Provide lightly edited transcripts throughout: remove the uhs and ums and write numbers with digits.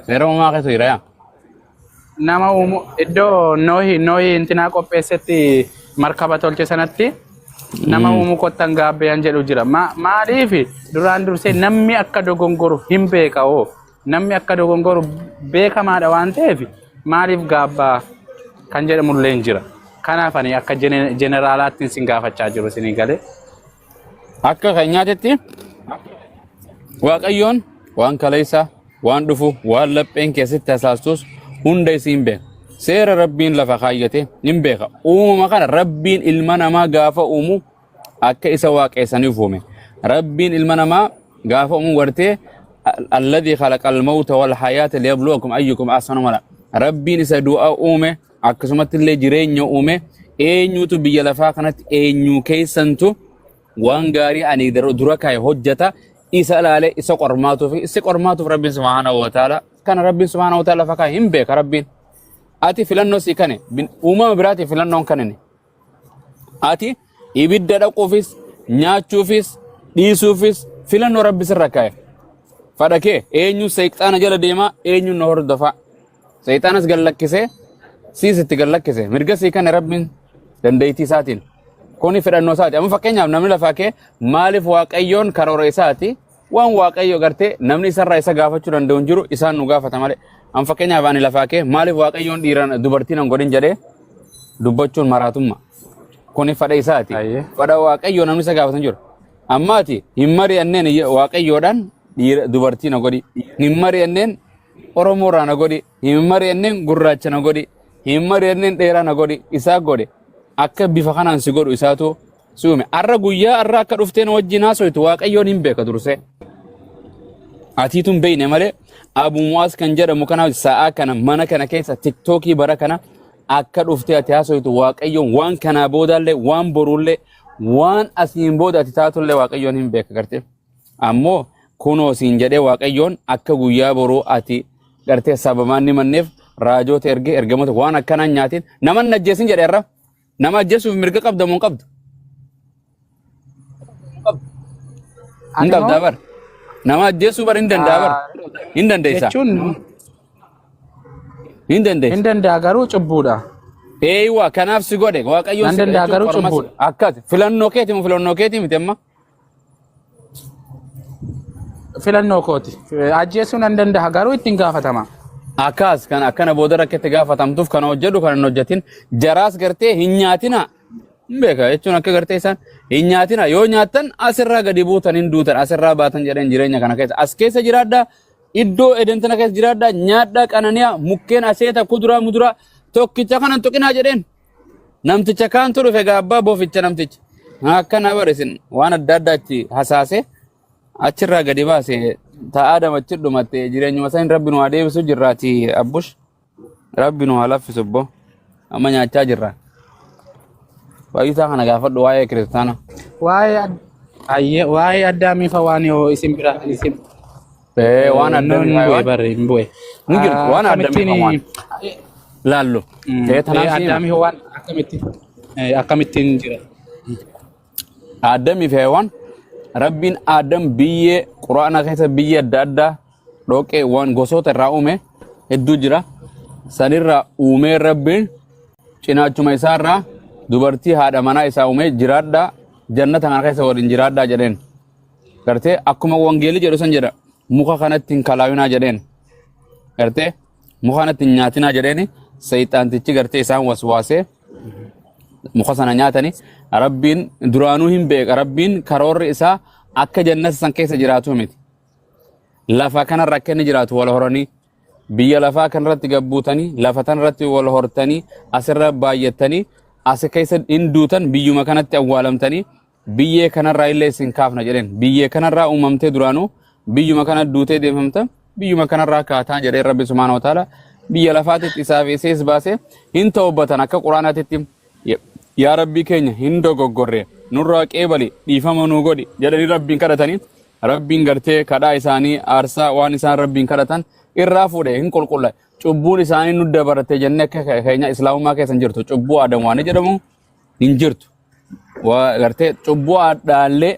Seera uumamaa keessa jira yaa. Nama uumu iddoo Noohi intinaa qopheessetti markaba tolche sanatti nama uumuu kottan gaabbeeyyan jedhu jira. Maaliif duraan dursee namni akka dogongoru hin beeka hoo? Namni akka dogongoru beekamaadha waan ta'eef maaliif gaabbaa kan jedhamullee hin jira. Kanaaf ani akka jeneraalaatti sin gaafachaa jiru isinii galee. Akka keenyaatitti Waaqayyoon waan kaleessa, waan dhufu, waan lapheen keessatti hasaastus hunda isiin beeka. Seera Rabbiin lafa kaayyate hin beeka. Uumama kana Rabbiin ilma namaa gaafa uumu akka isa waaqeessaniif uume. Rabbiin ilma namaa gaafa uumu gartee alladhi khalaqal mawta wal hayaata liyabluwakum ayyukum ahsanu amala. Rabbiin isa du'a uume akkasumatti illee jireenya uume eenyutu biyya lafaa kanatti eenyu keessantu waan gaarii ani dura kaa'e hojjeta isa ilaale isa qormaatuuf isa qormaatuuf Rabbiin subhaanahu wa ta'ala kana Rabbiin subhaanahu wa ta'ala lafa kaa'e hin beeka Rabbiin. Ati filannoo sii kane uumama biraatiif filannoon kanine. Ati ibidda dhaquufis nyaachuufis dhiisuufis filannoo Rabbi sirra kaa'e. Fadha kee eenyu seexaana jala deemaa eenyu na hordofaa. Seexaanas gad lakkisee siis itti gad lakkise mirga sii kane Rabbiin dandeettii isaatiin. Kuni fedhannoo isaati. Amma fakkeenyaaf namni lafaa kee maaliif Waaqayyoon karoora isaati waan Waaqayyo gartee namni isarraa isa gaafachuu danda'u hin jiru isaan nu gaafata malee. Amma fakkeenyaaf ani lafaa kee maaliif Waaqayyoon dhiira dubartii nan godhin jedhee dubbachuun maraatumma. Kuni fedha isaati. Ayyee. Fedha Waaqayyoo namni isa gaafatu hin jiru. Amma ati hin mari'anneen Waaqayyoodhaan dhiira dubartii na godhi. Hin mari'anneen Oromoo irraa na godhi. Hin mari'anneen gurraacha na godhi. Hin mari'anneen dheeraa na godhi. Isaa godhe. Akka bifa kanaan si godhu isaatu si uume. Arra guyyaa arra akka dhufteen wajjin haasoytu Waaqayyoon hin beeka dursee. Atiitu hin beekne malee Abu Mu'aaz kan jedhamu kana sa'aa kana mana kana keessa tiktookii bara kana akka dhuftee ati haasoytu Waaqayyoon waan kanaa boodaallee waan boruullee waan asiin booda ati taatullee Waaqayyoon hin beeka gartee. Ammoo kunoo siin jedhee Waaqayyoon akka guyyaa boruu ati gartee sabamaan ni manneef raajoota ergee ergamoota waan akkanaa hin nyaatin nama hin ajjeesin jedhe irra nama ajjeesuuf mirga qabda moo hin qabdu? Hin Ani qabdaa moo bar. Nama ajjeesuu bar hin danda'a bar. Hin dandeessa. jechuun Hin dandeessa. hin danda'a garuu cubbuudha. Eeywa kanaaf si godhe Waaqayyoon Nan si danda'a jechuun garuu qormas cubbuudha. akkas filannoo keeti moo filannoo keeti miti amma. Filannoo kooti. Ajjeesuu nan danda'a garuu ittiin gaafatama. Akkas kan akkana booda rakketti gaafatamtuuf kana hojjedhu kana hin hojjetin jaraas gartee hin nyaatina. Hin beeka jechuun akka gartee isaan hin nyaatina yoo nyaattan asirraa gadi buutan hin duutan asirraa baatan jedhan jireenya kana keessa as keessa jiraadhaa iddoo edentana keessa jiraadhaa nyaadhaa qananiyaa mukkeen aseeta kuduraa muduraa tokkicha kana hin tuqinaa jedheen. Namticha kaantu dhufe gaa abbaa boficha namticha. Akkana bar isin waan adda addaa itti hasaase achirraa gadi baase ta'aa damachi dhumatte jireenyuma san rabbi nu haa deebisu jirraati abbush rabbi nu haa laffisu bbo amma nyaachaa jirra. Baay'isaa kana gaafadhu waa'ee kiristaana. Waa'ee ayyee waa'ee addaamiifa waan yoo isin bira isin Ee waan hin adda bu'e waan barre hin bu'e. hin jirtu waan adda Akkamittiin waan laallu. Ee tanaaf si hima. addaamiifa waan akkamitti akkamittiin jira. Addamii fi Hewaan Rabbiin Adam biyyee quraana keessa biyyee adda addaa dhoqqee waan gosoota irraa uume hedduu jira. Sanirraa uumee Rabbiin cinaachuma isaarraa dubartii haadha manaa isaa uumee jiraadhaa jannata kana keessa waliin jiraadhaa jedheen. Gartee akkuma wangeelli jedhu san jedha muka kanatti hin kalaawinaa jedheen. Gartee muka kanatti hin nyaatinaa jedheeni seexaantichi gartee isaan waswaasee muka sana nyaatani rabbiin duraanuu hin beeka rabbiin karoorri isaa akka jannata san keessa jiraatu miti. Lafa kanarra akka inni jiraatu wal horanii biyya lafaa kanarratti gabbuutanii lafa tanarratti wal hortanii asirra baay'attanii as keessa hin duutan biyyuma kanatti awwaalamtanii biyyee kanarraa illee isin kaafna jedheen biyyee kanarraa uumamtee duraanuu biyyuma kana duutee deemamta biyyuma kanarraa kaataa jedheen rabbi subhaanahu wa ta'ala biyya lafaatitti isaa fi isees baase hin tawbatan akka quraanaatitti yaa rabbii keenya hin dogoggorre nurraa qeebali dhiifama nuu godhi jedhanii rabbiin kadhatanii rabbiin gartee kadhaa isaanii aarsaa waan isaan rabbiin kadhatan irraa fuudhe hin qulqulla cubbuun isaanii nu dabarte jennee akka keenya islaamummaa keessa hin jirtu cubbuu aadam waan jedhamu hin jirtu Waa gartee cubbuu dhaallee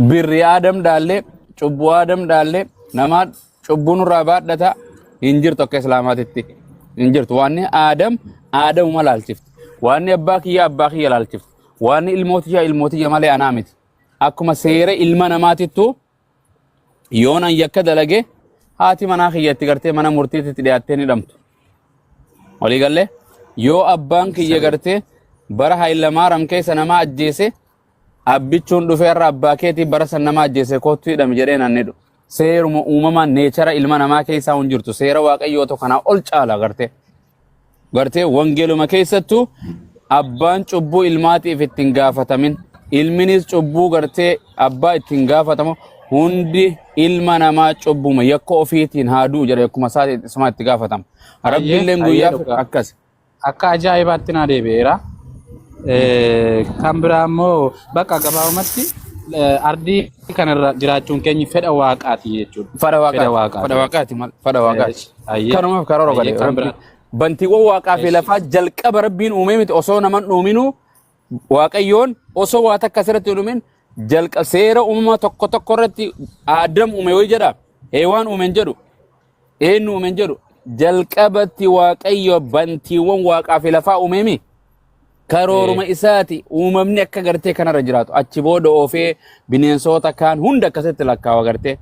birri aadam dhaallee cubbuu aadam dhaallee nama Cubbuu nurraa baadhata hin jirtu akka Islaamaatitti. Hin jirtu. Waanni Aadam Aadamuma laalchifti. Waanni abbaa kiyya abbaa kiyya laalchifti. Waanni ilmoo tiyya ilmoo tiyya malee anaa miti. Akkuma seera ilma namaatittu yoon an yakka dalage haati manaa kiyyatti gartee mana murtiitti dhiyaattee ni hidhamtu. Walii gallee yoo abbaan kiyya gartee bara Hayilamaariyaam keessa nama ajjeese abbichuun dhufee irra abbaa keetii bara san nama ajjeese kottu hidhami jedhee nan hidhu. Seeruma uumamaan neechara ilma namaa keessaa hin jirtu. Seera waaqayyootu kanaa ol caala gartee. Gartee wangeeluma keessattuu abbaan cubbuu ilmaatiif ittiin gaafatamin ilminis cubbuu gartee abbaa ittiin gaafatamu hundi ilma namaa cubbuma yakka ofiitiin haa du'u jedha yakkuma isaatiin isuma itti gaafatama. Ayyee Rabbiilleen ayyee guyyaa dhugaa. akkas. Akka ajaa'ibaatti naa deebi'eera. Kan biraa immoo bakka gabaabumatti ardii kanarra jiraachuun keenya fedha waaqaati jechuudha. Fadha Fedha waaqaati. waaqaati. Fadha waaqaati mal fadha waaqaati. Ayyee Kanumaaf karoora ayyee godhe kan rabbi. biraa. Bantiiwwan waaqaa fi Eshi. lafaa jalqaba rabbiin uumee miti osoo naman uuminuu waaqayyoon osoo waa takka asirratti hin uumin jalqa seera uumamaa tokko tokko irratti Aadam uume wayi jedha Heewaan uume hin jedhu eenyu uume hin jedhu jalqabatti waaqayyo bantiiwwan waaqaa fi lafaa uumeemi karooruma isaati uumamni akka gartee kanarra jiraatu achi booda oofee bineensota kaan hunda akkasitti lakkaawa gartee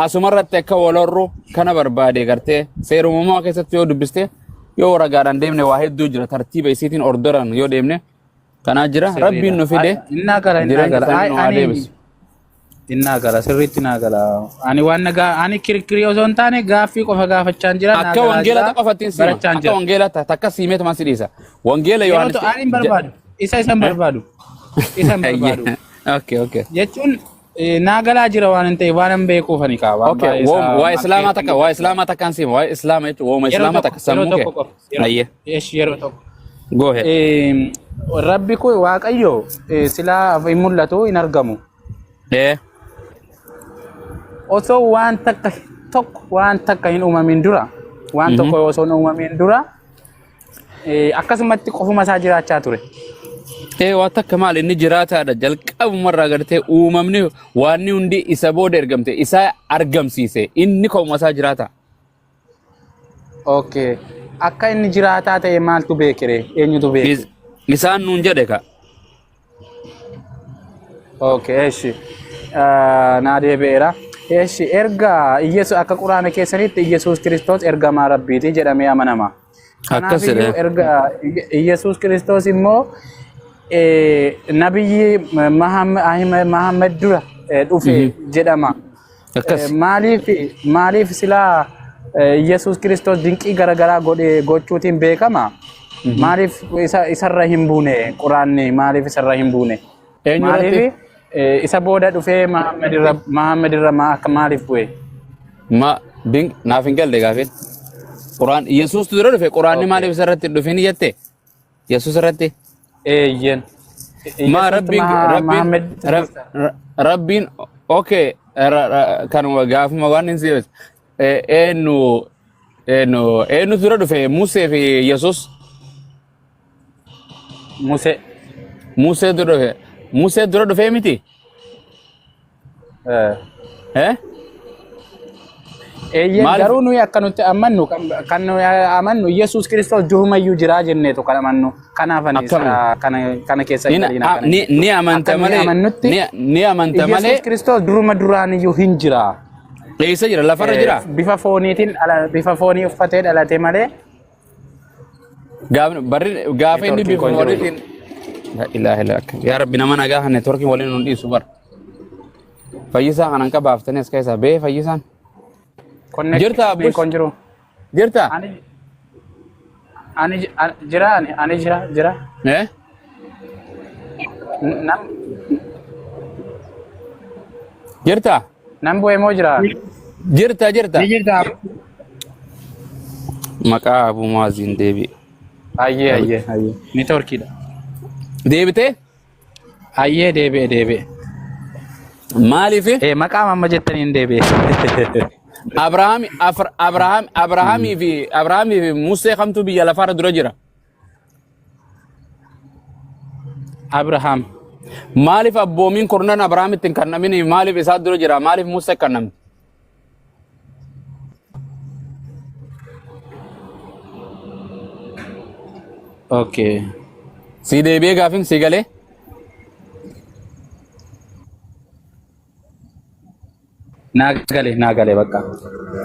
asumarratti akka walorru kana barbaade gartee seera uumamaa keessatti yoo dubbiste yoo ragaadhaan deemne waa hedduu jira tartiiba isiitiin ordoran yoo deemne kanaa jira rabbiin nu fide Innaa gala innaa jireenya gala. isaanii nu haa Ani deebisu. innaa gala sirriitti naa gala. Ani waan nagaa ani kirkirii osoo hin taane gaaffii qofa gaafachaa jira. Naa Akka galaa wangeela jira. qofa ittiin siima. Barachaan Akka jira. wangeela takka siimeetuma si dhiisa. Wangeela Yeroo Yohaannis. ta'u ani hin barbaadu. Isa isa hin barbaadu. Isa hin barbaadu. Okay, okay. Jechuun naa galaa jira waan hin ta'eef waan hin beekuuf ani kaa waan Okay, baay'ee isaa waa islaamaa maal takka waa islaamaa takkaan siima. Waa islaama jechuun waama Yeroo islaamaa tokko takka yeroo sammuu kee. tokko qofa. Yeroo Ayyee. eesh, yeroo tokko. Go ahead. Rabbi kun Waaqayyo silaa hin mul'atu hin argamu. Osoo waan takka tokko waan takka hin uumamin dura waan tokko osoo hin uumamin dura akkasumatti qofuma isaa jiraachaa ture. Waa takka maal inni jiraataadha. Jalqabumarraa gartee uumamni waanni hundi isa booda ergamte isa argamsiise inni kopuma isaa jiraata. Okay. Akka inni jiraataa ta'e maaltu beekere? Eenyutu beeke? Isaan nuun jedhe ka. Okay, eshi. Naa deebi'eera. Eshi, erga Iyesu akka quraana keessanitti Iyesuus Kiristoos ergamaa Rabbiiti jedhamee amanama. Akkas Kanaafiyyuu jedhe. erga Iyesuus Kiristoos immoo nabiyyi Mahammed dura dhufe jedhama. Akkas. Maaliif maaliif silaa Iyesuus Kiristoos dinqii garaagaraa godhe gochuutiin beekama? Maaliif isa isarra hin buune quraanni maaliif isarra hin buune? Eenyu irratti? Maaliif isa booda dhufee Mahammed irra Mahammed irra akka maaliif bu'e? Ma dink naaf hin galle gaafin. Quraan Yesuus dura dhufe quraanni maaliif isa irratti hin dhufin jette? Yesuus irratti. Eeyyen. Ma Iyesuustu rabbiin rabbiin Mahammed rabbiin okay kanuma gaafuma waan hin siibes eenyu eenyu eenyu dura dhufe Musee fi Yesuus Musee. Musee dura dhufe Musee dura dhufe miti eh Eeyyen Maaliif garuu nuyi akka nutti amannu kan nuyi amannu Yesuus Kiristoos durumayyuu jiraa jenneetu kan amannu. Kanaaf ani akkami kana kana keessa hin ni galiin akkana ni jettu. ni amanta Akka nuyi malee amannutti ni ni amanta Yesuus malee Kiristoos duruma duraaniyyuu hin jira. eessa jira lafarra jira Bifa fooniitiin bifa foonii uffatee dhalate malee gaafni barri gaafa inni neetworkiin bifa koo hin jiru. fooniitiin la ilaha illa akka yaa rabbi nama nagaa kan neetworkiin waliin nun dhiisu bara fayyisaa kanan qabaaftanii as keessaa bee fayyisaan jirta Konnekshinii abbush koo hin jiru. jirta Ani ani jira ani ani jira jira. eh Nam jirta nam bu'ee moo jira? jirta jirta Ni jirta. maqaa abuu maaziin deebi Ayyee ayyee ayyee. Neetworkiidha. deebitee Ayyee deebi'e deebi'e. maaliif Maqaa amma jettaniin deebi'e. Abrahaam Abrahaam Abrahaamii fi Abrahaamii fi Musee kamtu biyya lafaarra dura jira Abrahaam. Maaliif abboomiin kurnan Abrahaamitti hin kennamin maaliif isaa dura jira maaliif Musee kennamte? Okay. Si deebi'ee gaafin si galee? Naa gale naa gale bakka.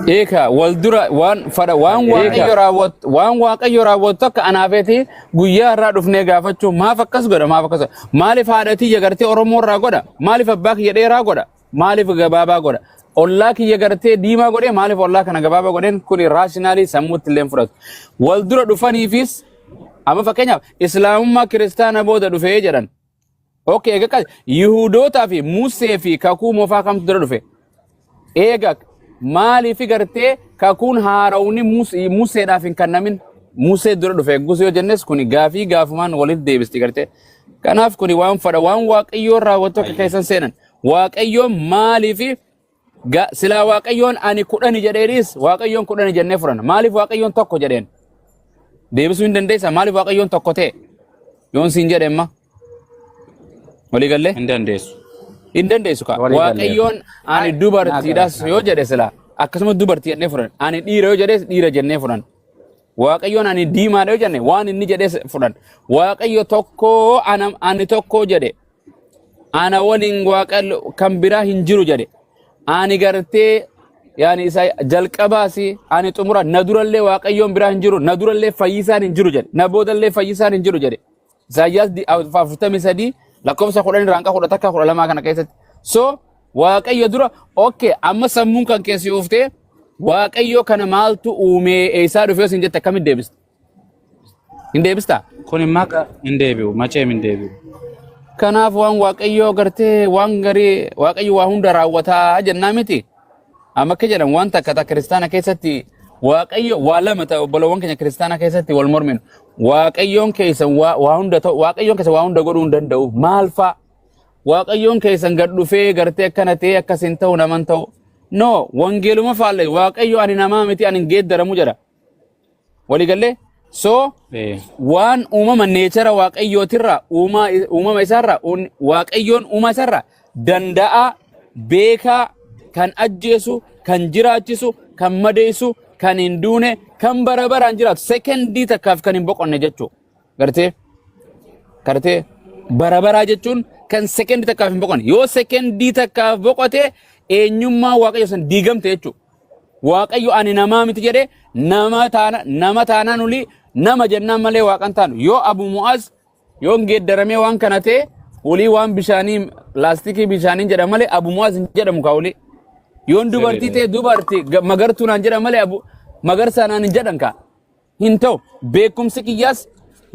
Eeka wal dura waan fadha waan waaqayyo raawwatu waan waaqayyo raawwatu akka anaafeeti guyyaa irraa dhufnee gaafachuu maaf akkas godha maaf akkas godha maaliif haadha tiyya gartee Oromoo irraa godha maaliif abbaa kiyya dheeraa godha maaliif gabaabaa godha ollaa kiyya gartee diimaa godhee maaliif ollaa kana gabaabaa godheen kuni raashinaalii sammuutti illee hin fudhatu wal dura dhufaniifis amma fakkeenyaaf islaamummaa kiristaana booda dhufee jedhan. Okay, eega akkas Yihuudootaa fi Musee fi kakuu moofaa kamtu dura dhufe? Eega maaliif gartee kakuun haarawni Museedhaaf hin kennamin? Musee dura dhufe eeggus yoo jennes kuni gaafii gaafumaan walitti deebisti gartee. Kanaaf kuni waan fadha waan Waaqayyoon raawwatu akka keessan seenan. Waaqayyoon maaliif silaa Waaqayyoon ani kudhani jedheenis Waaqayyoon kudhani jennee fudhanna. Maaliif Waaqayyoon tokko jedheen? Deebisuu hin dandeessaa? Maaliif Waaqayyoon tokko ta'e? Yoon siin jedhe amma. Walii gallee? Hin dandeessu. Hin dandeessu kaa. Walii galleerra. Waaqayyoon ani Ay, dubartiidhas naa gala, yoo jedhe silaa akkasuma dubartii jennee fudhanna. Ani dhiira yoo jedhes dhiira jennee fudhanna. Waaqayyoon ani diimaadha yoo jenne waan inni jedhes fudhanna. Waaqayyo tokkoo ana ani tokkoo jedhe. Ana waliin waaqa kan biraa hin jiru jedhe. Ani gartee yaani isa jalqabaas ani xumura na durallee waaqayyoon biraa hin jiru na durallee fayyisaan hin jiru jedhe na boodallee fayyisaan hin jiru jedhe. Isaayyaas 43 lakkoofsa 10 irraa hanga 11 12 kana keessatti. So waaqayyo dura okay amma sammuun kan keessi uftee waaqayyo kana maaltu uumee eessaa dhufee sin jette akkamitti deebista? Hin deebistaa? Kun immoo akka hin deebi'u, macheem hin deebi'u. Kanaaf waan waaqayyoo gartee waan garii waaqayyo waa hunda raawwataa jennaa miti. Amma akka jedhan waan takka takka kiristaana keessatti waaqayyo waa lama ta'e obbolowwan keenya kiristaana keessatti wal morminu. Waaqayyoon keessan waa waa hunda ta'u waaqayyoon keessan waa hunda godhuu hin danda'u maal fa'a? Waaqayyoon keessan gad dhufee gartee akkana ta'ee akkas hin ta'u naman ta'u. No wangeeluma faalle waaqayyo ani namaa miti ani hin geeddaramu jedha. Waliigallee? So waan uumama neechara waaqayyootirraa uumaa uumama isaarraa waaqayyoon uumaa isaarraa danda'aa beekaa kan ajjeesu kan jiraachisu kan madeessu kan hin duune kan bara baraan jiraatu sekendii takkaaf kan hin boqonne jechuudha. Gartee gartee bara baraa jechuun kan sekendii takkaaf hin boqonne yoo sekendii takkaaf boqote eenyummaa waaqayyo san diigamte jechuudha. Waaqayyo ani namaa miti jedhee nama taana nama taanaan olii nama jennaan malee waaqan taanu yoo Abu Mu'az yoo hin geeddaramee waan kana ta'e olii waan bishaanii laastikii bishaanii jedha malee Abu Mu'az hin jedhamu kaa olii. Yoon dubartii ta'e dubartii magartuu naan jedha malee Abu magarsaa naan hin jedhan kaa. Hin ta'u beekumsi kiyyaas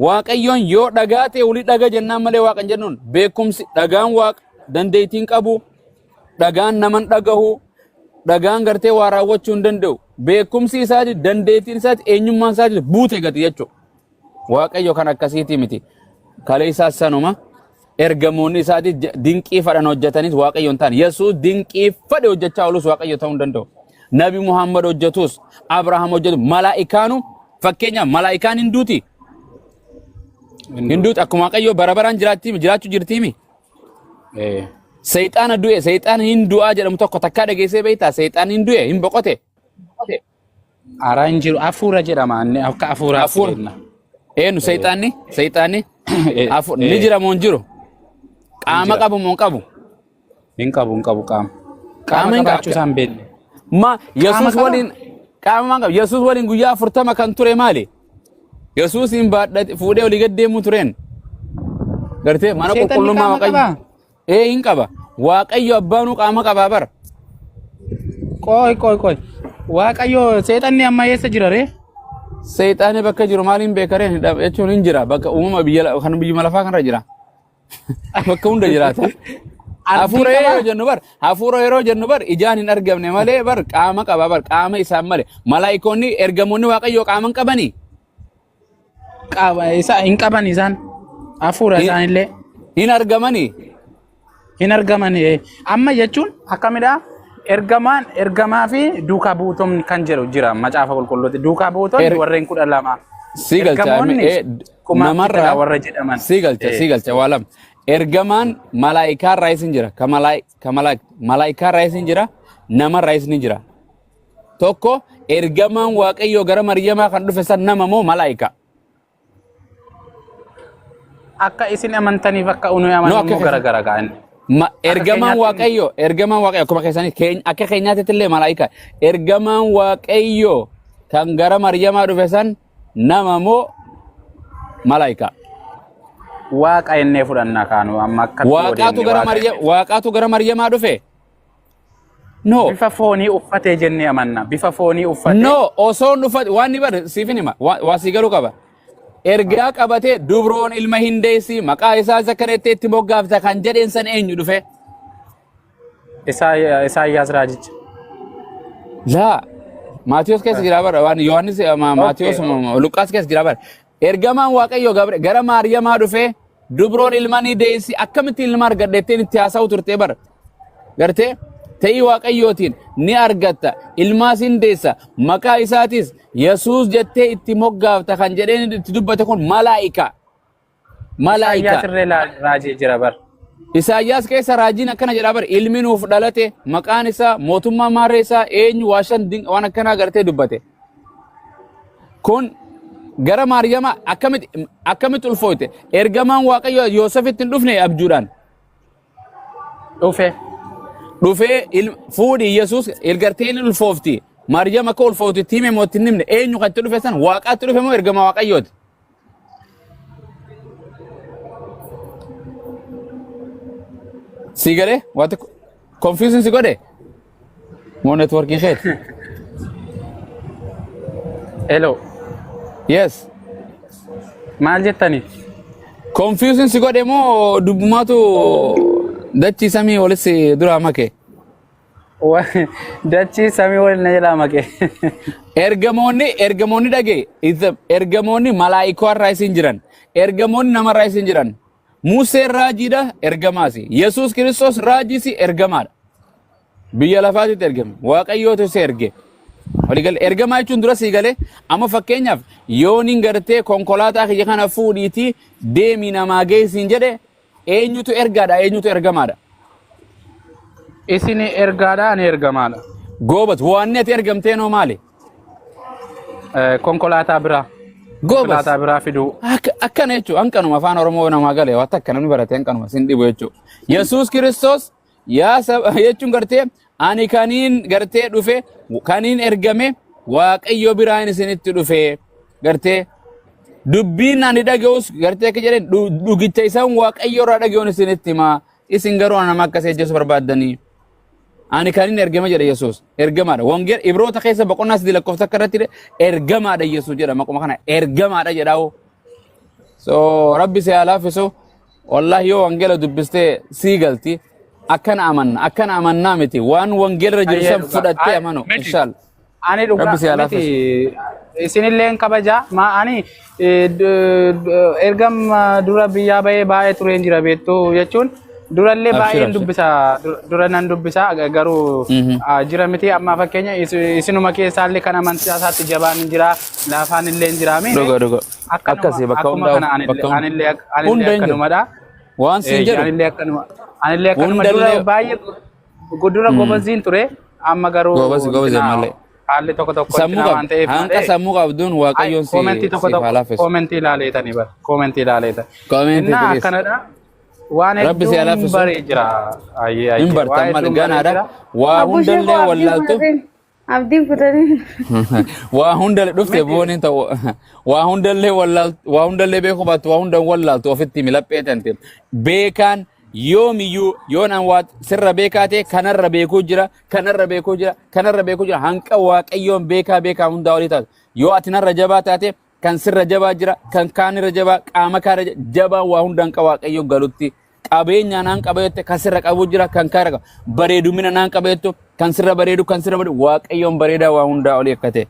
waaqayyoon yoo dhagaa ta'e olii dhaga jennaan malee waaqa hin jennuun beekumsi dhagaan waaqa dandeettiin qabu dhagaan naman dhagahu dhagaan gartee waa raawwachuu hin danda'u beekumsi isaati dandeettiin isaati eenyummaan isaati buute gati jechuudha. Waaqayyo kan akkasiitii miti. Kalee isaas sanuma ergamoonni isaati dinqii fadhan hojjetanis waaqayyo hin taane. Yesuus dinqii fadhe hojjechaa oolus waaqayyo ta'uu hin danda'u. Nabi Muhammad hojjetus, Abrahaam hojjetu, malaa'ikaanu fakkeenyaaf malaa'ikaan hin duuti. Hin duuti akkuma waaqayyo bara baraan jiraatti jiraachuu jirtiimi. Seexaana du'e seexaana hin du'aa jedhamu tokko takkaa dhageessee beektaa seexaan hin du'e hin boqote. Araa hin jiru hafuura jedhama inni akka hafuuraatti Hafuura. beekna. Eenyu seexaanni seexaanni ni jira moo hin jiru? Qaama jira. qabu moo hin qabu? Hin qabu hin qabu qaama. Qaama Qaama hin qabu. qabaachuu isaan beekne. Ma Yesuus qaba? waliin qaama maan qaba? Yesuus waliin guyyaa 40 kan ture maali? Yesuusiin baadhate fuudhee olii gad deemuu tureen. Gartee mana Seexanni qulqullummaa qaama Waaqayyo. qabaa? Ee hin qaba. Waaqayyo abbaanuu qaama qabaa bara. Qoy qoy qoy. Waaqayyo seexanni amma eessa jira ree? Seexaanni bakka jiru maaliin beekareen jechuun hin jira bakka uumama biyya kan biyyuma lafaa kanarra jira. Bakka hunda jiraata. Ardii Hafuura qabaa? yeroo jennu bar hafuura yeroo jennu bar ijaan hin argamne malee bar qaama qaba bar qaama isaan malee malaayikoonni ergamoonni waaqayyoo qaama hin qabanii. Qaama isa hin qaban isaan. Hafuura isaanillee Hin argamanii. hin argaman. Amma jechuun akkamidha? Ergamaan ergamaa fi duukaa buutonni kan jedhu jira macaafa qulqulluutti. Duukaa buutonni warreen 12. Si galcha Ergamoonni kumaaf namarraa kittila warra jedhaman. si galcha si galcha waa lama. Ergamaan malaayikaa irraa isin jira. Ka malaayikaa irraa isin jira. Nama irraa isin jira. Tokko ergamaan Waaqayyoo gara Maryamaa kan dhufe san nama moo malaayika? Akka isin amantaniif akka nuyi No, amannu akka immoo keessan. gara gara gaa'in. Akka Ergamaan keenyaatti Waaqayyo, ergamaan Waaqayyo akkuma keessanii akka keenyaatti illee malaayika. Ergamaan Waaqayyo kan gara Maryamaa dhufe san nama moo malaayika? Waaqa jennee fudhanna kaanu amma akkatti yoo Waaqaatu deemne gara waaqa Marya jennee. Waaqaatu gara Maryamaa dhufe? No. Bifa foonii uffatee jennee amanna. Bifa foonii uffatee. No, osoo hin dhufa waan ni bare siifin hima. Waa sii galuu qaba. Ergaa qabatee dubroon ilma hin deessi maqaa isaa Zakkareetti itti moggaafta kan jedheen san eenyu dhufe? Isaayyaas raajicha. Laa Maatiyos keessa jira bara waan Yohaannis Maatiyos Luqqaas keessa jira bara. Ergamaan Waaqayyoo gara Maariyamaa dhufee dubroon ilma ni deessi akkamitti ilma argadha jetteen itti haasa'u turte bara. Gartee ta'ii Waaqayyootiin ni argatta ilmaas hin deessa maqaa isaatis Yesuus jettee itti moggaafta kan jedheen itti dubbate kun malaa'ika. Malaa'ika. Isaayyaas irree raajii jira bar. Isaayyaas keessa raajiin akkana jedha bar ilmi nuuf dhalate maqaan isaa mootummaa maarree isaa eenyu waa shan waan akkanaa gartee dubbate. Kun gara Maariyamaa akkamitti akkamitti ulfooyte ergamaan Waaqayyo Yoosefitti hin dhufne abjuudhaan Dhufe. Dhufee fuudhi Yesuus gartee inni ulfoofti Maariyam akka ulfoofti itti hime moo itti hin himne? Eenyu kan itti dhufe san? Waaqaatti dhufe moo ergamaa Waaqayyooti? Si galee waa tokko confusion si godhe moo networking keeti? Hello. Yes. Maal jettani? Confusion si godhe moo dubbumaatu dachii samii walis duraa make? Dachii samii waliin na jalaa make. Ergamoonni dhagee ergamoonni malaayikoo irraa isin jiran, ergamoonni namarraa isin jiran. Museen raajiidha, ergamaasi. Yesuus Kiristoos raajiisi, ergamaadha. Biyya lafaatitti ergame. Waaqayyootu isa erge. Waliigale ergamaa jechuun dura sii galee amma fakkeenyaaf yooniin gartee konkolaataa kiyya kana fuudhiitii deemii namaa geessiin jedhe eenyutu ergaadha, eenyutu ergamaadha? Isin ergaadha, ani ergamaadha. Goobas, waanni ati ergamtee noo maali? Konkolaataa biraa. Goobas. Konkolaataa biraa fiduu. Akkana jechuun hanqanuma afaan Oromoo namaa galee waan takka namni barate hanqanuma sin dhibu jechuudha. Yesuus Kiristoos yaa saba jechuun gartee ani kaniin gartee dhufe kaniin ergame Waaqayyo biraan isinitti dhufe gartee dubbiin ani dhaga'us gartee akka jedhan dhugicha isaan Waaqayyo irraa dhaga'uun isinitti himaa, isin garuu ana nama akkasii ajjeesuu barbaaddanii. Ani kan inni ergame jedha Yesuus. Ergamaadha. Wangeela Ibroota keessa boqonnaa 3 lakkoofsa akka irratti ergamaadha Yesuus jedha. Maquma kana ergamaadha jedhaa. So Rabbi si haa laaffisu. Wallahi yoo wangeela dubbistee sii galti. Akkana amanna. Akkana amannaa miti. Waan wangeela irra jiru Ayyee san dhugaa. fudhattee Ay, amanu. miti. Inshallah. Ani dhugaa Rabbi si haa miti laaffisu. Isinillee hin kabaja. Ma ani ergam dura biyyaa bahee baay'ee tureen jira beektu jechuun durallee Abshir, baay'een abshir. dubbisa dura nan dubbisa garuu jira miti amma fakkeenya isinuma keessaallee kan amantii isaatti jabaan hin jira, laafaan illee hin jira miine. Dhuga dhuga. Akkanuma Akkasii bakka akkuma hundaa kana anillee bakka hunda anillee anillee hunda hin jiru. akkanumadha. Waan siin jedhu Anillee akkanuma anillee akkanuma dura hundallee baay'ee dura gobaziin ture, amma garuu Goobasi goobasi intina ammallee. Haalli tokko tokko Sammuu intina waan qabdu. ta'eef Hanqa malee. sammuu qabduun Ay, Waaqayyoon si koomentii tokko siif haa tokko laaffisu. koomentii ilaaleetanii bara koomentii ilaaleetan. Koomentii Innaa please. akkanadha. Waan Rabbi si haa hedduun laaffisu. baree jira. Ayyee Hin ayyee barta waa malee hedduun baree ganaadha. jira. Waa Abbushee koo hundallee abdiin wallaaltu. kutatin. Abdiin kutatin. Waa hundallee dhufte Miti booniin ta'u. Waa hundallee wallaaltu. Waa hundallee beekuu baattu. Waa hundan wallaaltu ofitti himi laphee tante. Beekaan yoomiyyuu yoon an waa sirra beekaa ta'e kanarra beekuu jira, kanarra beekuu jira, kanarra beekuu jira. Hanqa Waaqayyoon beekaa beekaa hundaa olii taate. Yoo ati narra jabaa taate kan sirra jabaa jira, kan kaanirra jabaa, qaama kaanirra jabaa waa hunda hanqa Waaqayyoon galutti. Qabeenya naan qaba jette kan sirra qabu jira, kan kaanirra qaba. Bareedumina naan qaba jettu kan sirra bareedu, kan sirra bareedu. Waaqayyoon bareedaa waa hundaa olii akka ta'e.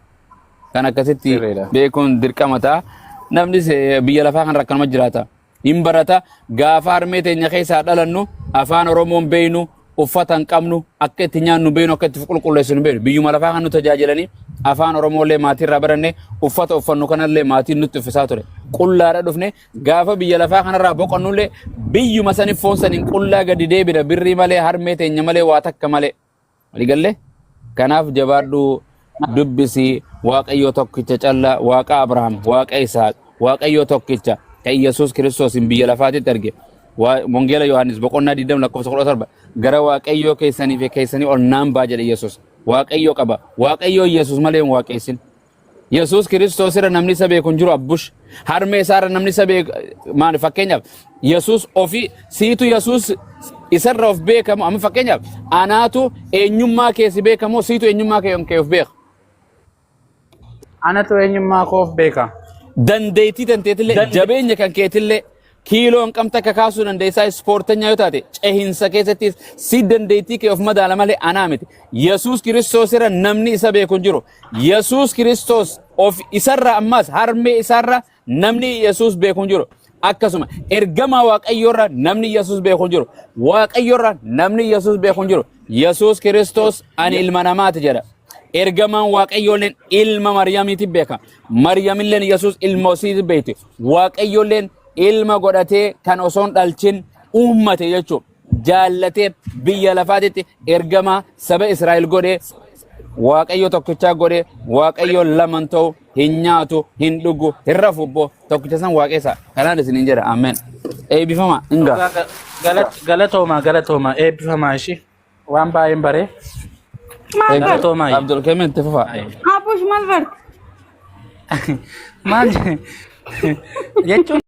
Kan akkasitti Sirriidha. beekuun dirqama ta'a. Namnis biyya lafaa kanarra akkanuma jiraata. Hin barata. Gaafa harmee teenya keessaa dhalannu afaan Oromoon beeynu, uffata hin qabnu, akka itti nyaannu beeynu, akka itti qulqulleessinu beeynu. Biyyuma lafaa kan nu tajaajilanii afaan Oromoolee maatii irraa baranne, uffata uffannu kanallee maatiin nutti uffisaa ture. Qullaadha dhufne. Gaafa biyya lafaa kanarraa boqonnullee biyyuma saniif foon saniin qullaa gadi deebina, birrii malee, harmee teenya malee, waa takka malee. Waliigallee? Kanaaf jabaadhu, dubbisi. Waaqayyo tokkicha calla, Waaqa Abrahaam, Waaqa Isaaq, Waaqayyo tokkicha. Kan Yesuus Kiristoos biyya lafaatitti arge. Wangeela Yohaannis boqonnaa 20 lakkoofsa 17 gara Waaqayyoo keessanii fi keessanii ol naan ba'a jedhe Yesuus. Waaqayyoo qaba. Waaqayyoo Yesuus malee hin waaqessin. Yesuus Kiristoos irra namni isa beeku hin jiru abbush. Harmee isaa irra namni isa beeku maali fakkeenyaaf Yesuus ofii siitu Yesuus isarra of beekamu amma fakkeenyaaf anaatu eenyummaa kee si beekamoo siitu eenyummaa kee of beeka. Anatu eenyummaa koo of beeka. Dandeettii tanteetillee jabeenya kan keetillee kiiloo hanqamta akka kaasuu dandeessaa ispoortanya yoo taate cehinsa keessattis si dandeettii kee of madaala malee anaa miti. Yesuus Kiristoos irra namni isa beeku hin jiru. Yesuus Kiristoos of isarra ammas harmee isaarra namni Yesuus beeku hin jiru. Akkasuma ergamaa Waaqayyoorra namni Yesuus beeku hin jiru. Waaqayyoorra namni Yesuus beeku hin jiru. Yesuus Kiristoos ani ilma namaati jedha. Ergamaan Waaqayyoolleen ilma Maryamiiti beeka. Maryamilleen Yesuus ilma osiiti beekti. Waaqayyoolleen ilma godhatee kan osoo hin dhalchin uummate jechuudha. Jaallatee biyya lafaatitti ergamaa saba Israa'el godhee Waaqayyo tokkichaa godhee Waaqayyo laman ta'u hin nyaatu hin dhugu hin rafu obbo tokkicha san waaqessa kanaan isiniin jedha ameen. Eebbifama ingaa. Dhugaa galatooma galatooma eebbifamaa ishii waan baay'een baree Maal barte? galatoomaa. Abdul Kemen itti fufa. Abush maal barte? Maal jechuun